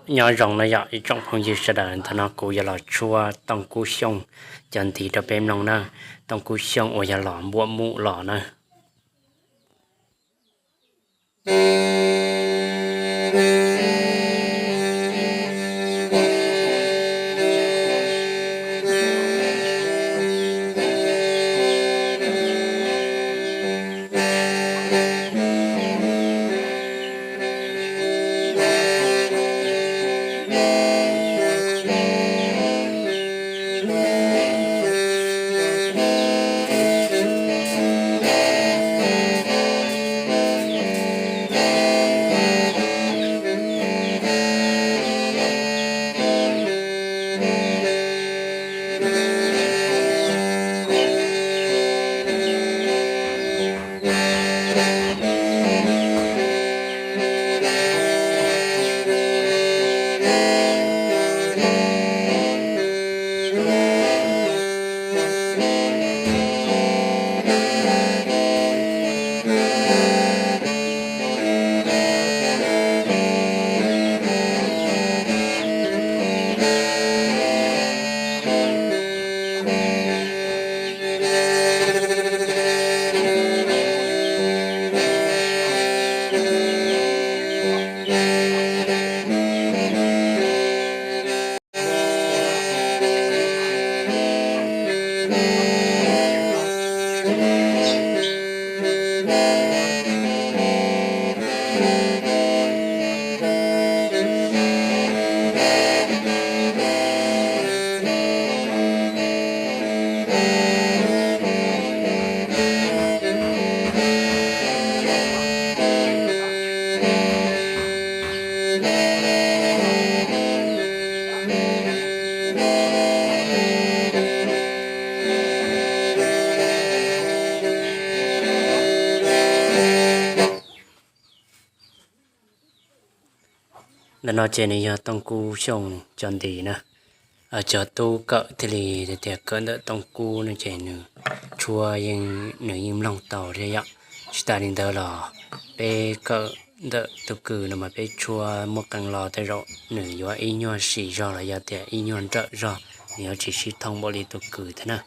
Nyob zoo na yom ib tsoom phooj ywg sawv daws, ntawm no kuv yuav los tshuab Tooj Kub Xyooj cov ntiv rau peb mloog na. Tooj Kub Xyooj uas yog los npuam mus los na. Ntawm no ces nws yog Tooj Kub Xyooj cov ntiv na. Cov tub kawm thiaj li tias kawm ntawm Tooj Kub no ces nws tshuab yeej nws yeej mloog tau thiab yom. Tsis tas li ntawd los peb kawm ntawm tus kws no mas peb tshuab muaj qee lo tej zaum nws yuav ib nyuag sim zog los yog tias ib nyuag nrawm zog, nws yuav tsis sib thooj npaum li tus kws thiab na.